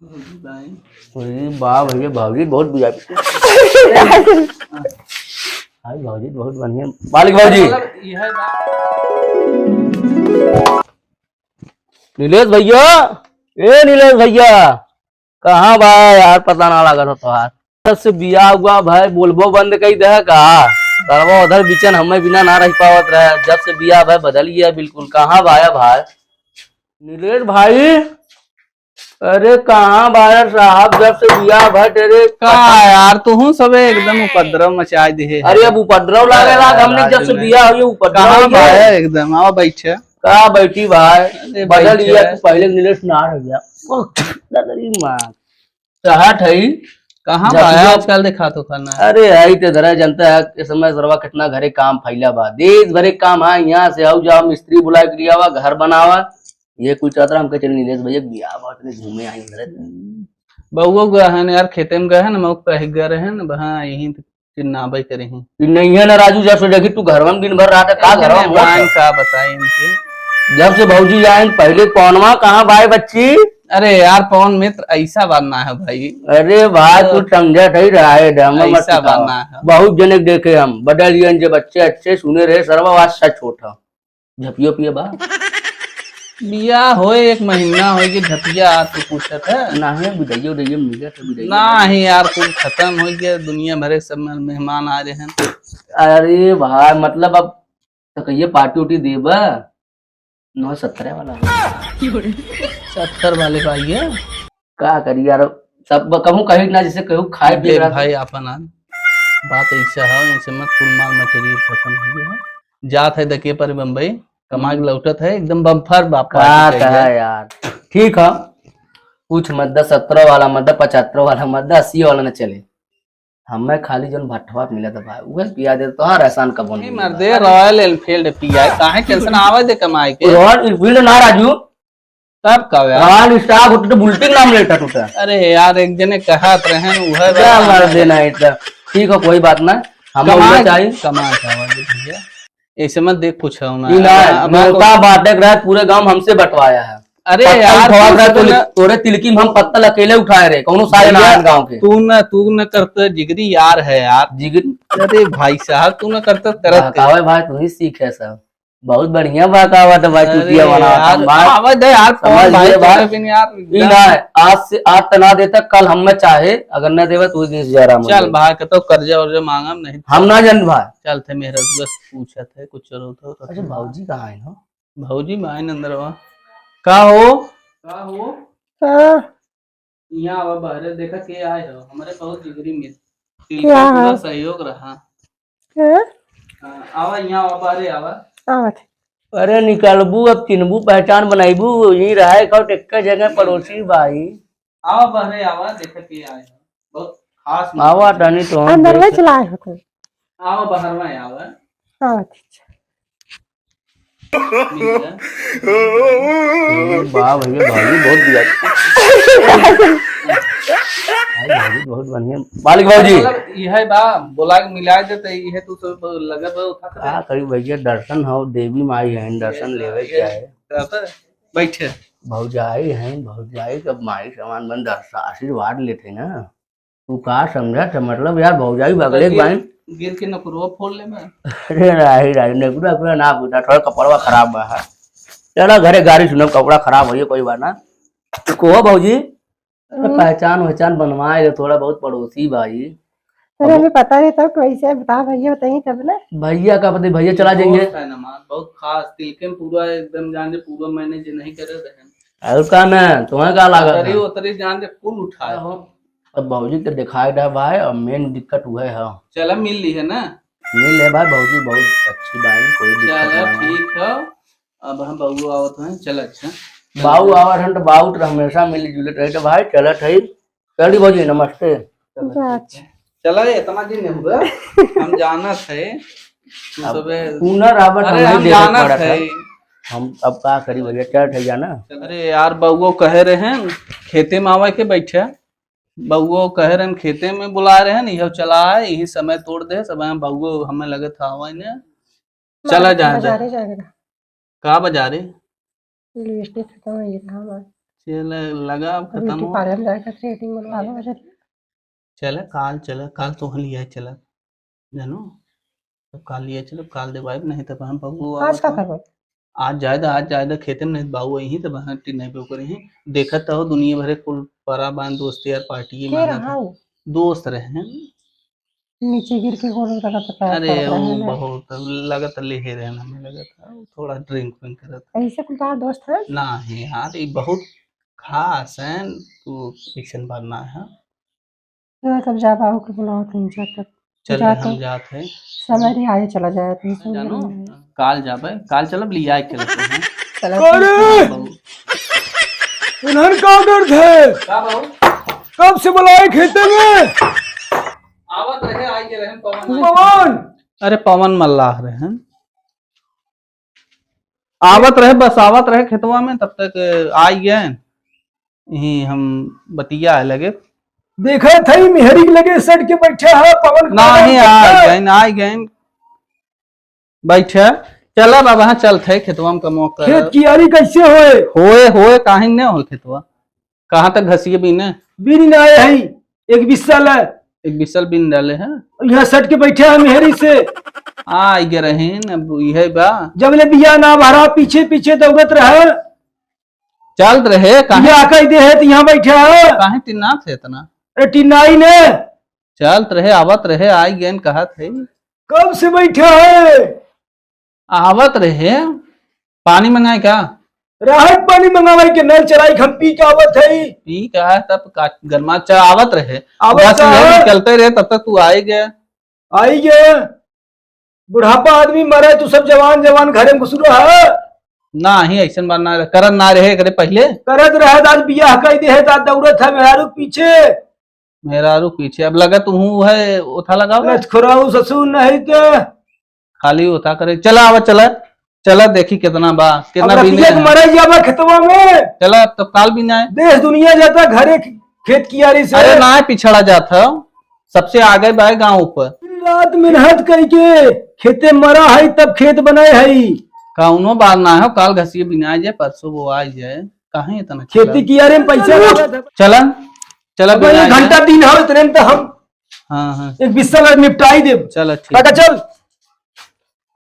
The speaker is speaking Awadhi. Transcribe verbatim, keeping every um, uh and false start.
अरे वाह भैया, भौजी बहुत वीआईपी। हाय भौजी, बहुत बढ़िया। मालिक भौजी। नीलेश भैया, ए नीलेश भैया, कहाँ बा यार, पता ना लागत हो तोहार। जब से बियाह हुआ भाई, बोलबो बंद कई दे का? सरवा उधर बिचन हमें बिना ना रह पावत रहे, जब से बियाह भाई बदल गया बिल्कुल। कहाँ बा भाई? नीलेश भाई, अरे कहाँ बा साहब, जब से बियाह भाई तेरे का यार, तुहूँ सबे एकदम उपद्रव मचाई दिहे है। अरे अब उपद्रव लागे लाग, हमने जब से बियाह हुई उपद्रव कहाँ बा एकदम, आओ बैठे। का बैठी भाई? अरे बदल बैठे। गया, तू पहले नीलेश ना रह गया। ओह, दादा रे माँ। चाहत है। कहाँ जब बा जब आजकल देखा तो खाना है। अरे आई ते धरा जनता है, इस समय सरवा कितना घरे काम फैला बा, देश भरे काम है, यहाँ से आओ जाओ, मिस्त्री बुला के लियावा, घर बनावा, ये कुल चाहत रहा हमके चल नीलेश भैया बियाह बात में घूमे आई धरे। बउआ गए हैं यार, खेते में गए हैं ना, मौक पे गए हैं ना, वहाँ यहीं चिन्नाबे करे हैं। ई नहीं है ना राजू, जब से देखी तू घर में दिन भर रहता, का घर में बान का बताई इनके। जब से भौजी आइन पहले पौनवा कहाँ भाई बच्ची? अरे यार पवन मित्र ऐसा बात ना है भाई। अरे भाई तो तू समझा नहीं रहा है, ड्रामा मत ऐसा बात सिखाओ। ना है। बहुत जने देखे हम, बदल गए इनके बच्चे अच्छे सुने रहे, सरवा आज सच होता। झपियो पिए बा? बियाह होए एक महीना होए कि झपिया तू पूछत है? नाहीं, बिदाइयो उदाइयो मिलत है, बिदाइयो ना उदाइयो। ही यार, कुल खतम होइ गया, दुनिया भरे सब में-, मेहमान आ रहे हैं। अरे भाई, मतलब अब तो कहिए पार्टी उटी देबा? नौ सत्रह वाला। सत्तर वाले भाई है। का करी यार, सब कहूँ कहीं ना, जैसे कहूँ खाए पी देख रहा भाई, आपन आन बात ऐसा है, ऐसे मत कुल माल मटेरियल खतम हो गया है। जात है दकिए पर बम्बई, कमा के लौटत है, एकदम बम्फर बाप का पार्टी चाहिए। कहा यार, ठीक है, कुछ मत दा, सत्तर वाला मत दा, पचहत्तर वाला मत दा, अस्सी वाला न चले। हमें खाली जौन भट्ठवा मिला था भाई, उहे पिया दे, तोहार एहसान कबो नहीं नहीं मिला। मर्दे, रॉयल एनफील्ड पिया है, काहे टेंशन आवे दे कमाए के? रॉयल एनफील्ड ना राजू, तब का यार? राल स्टाफ होते तो बुलेट के नाम लेता टूटा। अरे यार, एक जने कहत रहे हैं, उहे क्या बात मार है। देना है इतना? ठीक है, कोई बात ना, हम लोग कमाए, चाहिए। कमाए का आवाज है भैया, ऐसे मत देख पूछा हूँ ना। ई ना, अब, अब मौका बांटे के रहे, पूरे गांव हमसे बंटवाया है। अरे पत्ता यार, उठवा तू रहा तो तो ले, ना तोरे तिलकी में हम पत्तल अकेले उठाए रहे, कौनो सारे भैया, ना आन गांव के। तू ना, तू ना करता, जिगरी यार है यार। जिगरी? अरे भाई साहब, तू ना करता, करत के। बहकावे भाई, तू ही सीखे सब। बहुत बढ़िया बहकावत है भाई, अरे चुतिया वाला यार, काम भाई। आवे दे यार, समझ कौन भाई लिए भाई? तोरे बिन यार, ई एकदम। ना है, आज से, आज त ना देता, कल हम में चाहे, अगर ना देवे तो उस दिन से जयराम हो चल जाए। भाई, कतो कर्जा वर्जा मांगम नहीं। हम ना जान भाई। चल थे मेहरा, बस पूछत है, कुछ जरूरत हो तो अच्छा, तू भौजी कहाँ है हो? भौजी में आइन अंदर बा। का हो? का हो? हाँ। यहाँ आवा बाहरे, देखा के आए हो, हमारे बहुत जिगरी मित्र। तिलकी क्या पूरा है? सहयोग रहा। हाँ? हाँ, आवा यहाँ आवा, बाहरे आवा। आवत। अरे निकलबू, अब चिन्हबू, पहचान बनाइबू, यही रहे का, एक जगह पड़ोसी भाई। आवा बाहरे आवा, देखा के आए हो, बहुत खास आवा मित्र। तनी तो हम अंदर में देख चलाए हो कोई। आवा बाहर में आवा। आवत। अरे वाह भैया, भाई बहुत दिया। भाई, भाई बहुत बढ़िया। मालिक भौजी। मतलब, यह बा, बोला के मिला देते, यह तू सब लगे बा उठा के। का करी भैया, दर्शन हो, देवी माई है, दर्शन ये लेवे ये के है। रहता है, बैठे। भौजाई हैं, भौजाई का माई समान बन दर्शन आशीर्वाद लेते ना। तू का समझत है? मतलब यार, भौजाई बगले के गिर, बाइन। गिर के नकुरवा फोड़ ले मैं। अरे राही, राही, नकुरा, नकुरा ना पूछा, थोड़ा कपड़वा खराब बा, हाँ। चला घरे गारी सुनब, कपड़ा खराब होइए, कोई बात ना। तो कहो भौजी, अरे हम्म। पहचान वहचान बनवाए ले, थोड़ा बहुत पड़ोसी भाई। अरे, अब हमें पता नहीं था, कोई से बता भैया, बताइए तब ना। भैया का पता, भैया चला जाएंगे। दोस्त है ना हमार, बहुत खास, तिलके में पूरा एकदम जान दे, पूरा मैंने जे नहीं करे रहे। और का ना, तुम्हें का लागत उतरी, है? उतरी जान दे, कुल उठाए। आहो। तब बाबूजी के दिखाई दे भाई, और मेन दिक्कत वह है। चला मिल ली है ना? मिल है भाई, बाबूजी बहुत अच्छी बाई, कोई दिक्कत चला नहीं है। ठीक है, अब हम बाबू आवत हैं, चल अच्छा। बाबू आवत हैं तो बाबू तो हमेशा मिली जुलत रहे, तो भाई चलत है। चली बाबूजी, नमस्ते। चला अच्छा। चला, ये इतना दिन नहीं हुआ, हम जानत है, तू अब सबे तू ना रावत, अरे हम हम देखे जानत पड़त है। है। हम अब का करी भैया, चल ठीक है ना। अरे यार, बउओ कहे रहे हैं, खेते में आवे के बैठे। बउओ कहे रहन, खेते में बुलाए रहन, इहो चला आए, यही समय तोड़ दे, सब यहाँ बउओ हमें लगे था आवे ने। चला मार जाए दे। बाजारे जाए रहा। का बाजारे? लिपस्टिक खत्म हो गया हमार। चल, लगा अब खत्म ब्यूटी हो। पार्लर जाके थ्रेडिंग बनवा लो, चल। चल, काल चल, काल तो हम लिया चल, जानो, तो काल लिया चल, काल देवाइब, नहीं तो हम बहू आज आवत का हो। करबो? आज जाए दा, आज जाए दा खेते में, नहीं तो बाबू यहीं तो बहन टी नहीं पे ओकर यहीं। देखत हो दुनिया भरे कुल परा बांध दोस्त यार पार्टी के में रहा था। हो? दोस्त रहे हैं। नीचे गिर के गोड़ लगा तो पैर अरे, पड़ रहा वो है ना। बहुत लगत लेहे रहे ना, हमें लगत है, वो थोड़ा ड्रिंक विंक करत। ऐसे कुल बाहर दोस्त है? ना है यार, ये बहुत खास है, तू ऐसन बात ना है। तो तब जा बाबू के बुलाओ, तुम जा तब। चल जा रहे, हम तो। जात है। समय रे आगे चला जाए, तुम सब जानो, नहीं। काल जाबे, काल चलब, लिया के चलते हैं। चलो, अरे! ठीक है। बाबू। इन्हन का ऑर्डर थे? का बाबू? कब से बुलाए खेते में? आवत रहे, आई के रहे पवन। पवन। अरे पवन मल्लाह रहे। आवत रहे, बस आवत रहे खेतवा में, तब तक आई गए। यही हम बतिया है लगे। देखा था ही मेहरी के लगे सट के बैठा है पवन। नहीं, आई गए, आई गए। बैठे, चला बाबा, हाँ, चलत है खेतवा में कमवा कर। खेत कियारी कैसे होए? होए, होए, काहे नहीं होए खेतवा? कहाँ तक घसिए बीने? बीन ना आए है, एक बिस्सा ले। एक बिस्सा बीन डाले हैं। यहाँ सट के बैठे हैं मेहरी से। आ, आई गे रहीन, अब इहे बा। जब ले बिया ना भरा, पीछे पीछे दौड़त रहे। चलत रहे, काहे? बिया कह दे है तो यहाँ बैठा है। काहे टिन्नात है इतना? अरे टिन्नाई ने। चलत रहे, आवत रहे, आई गेन कहत है। कब से बैठा है? आवत रहे, पानी मंगाए का? राहत पानी मंगावे के नल चलाई के हम पी के आवत है। पी का है तब का गरमा चा आवत रहे। आवत बस का ये है? निकलते रहे तब तक तू आए गए। आई गए। बुढ़ापा आदमी मरे, तू सब जवान जवान घरे में घुस रहा। ना ही ऐसन बात ना रहे, करत ना रहे एकरे पहले। करत रहे, आज बियाह कह दे है, आज दौड़त है मेहरारू पीछे। मेहरारू पीछे, अब लगा तू हूँ है, ओथा लगाओ। लचखुराऊ ससुर नहीं तो। खाली ओथा करे, चला आवा, चला, चला देखी कितना बा, कितना अब बीने रतिया के है। मरे जाबा खेतवा में। चला, अब तो काल बीना है। देश दुनिया जाता घरे खे-, खेत कियारी से। अरे ना, पिछड़ा जात है, सबसे आगे बा गाँव पर। दिन रात मेहनत करके खेते मरा है, तब खेत बनाए है। कौनो बात ना हो, काल घसिए बिनाए जाए, परसों बोआए जाए, काहे इतना खेती खिलाओ? कियारी में पैसा उठ। लगत है। चला, चला अब बिनाए एक घंटा जाए। दिन हो, इतने में तो हम हाँ, हाँ। एक बिस्सा निपटाई देब। चला, ठीक। काका, चल।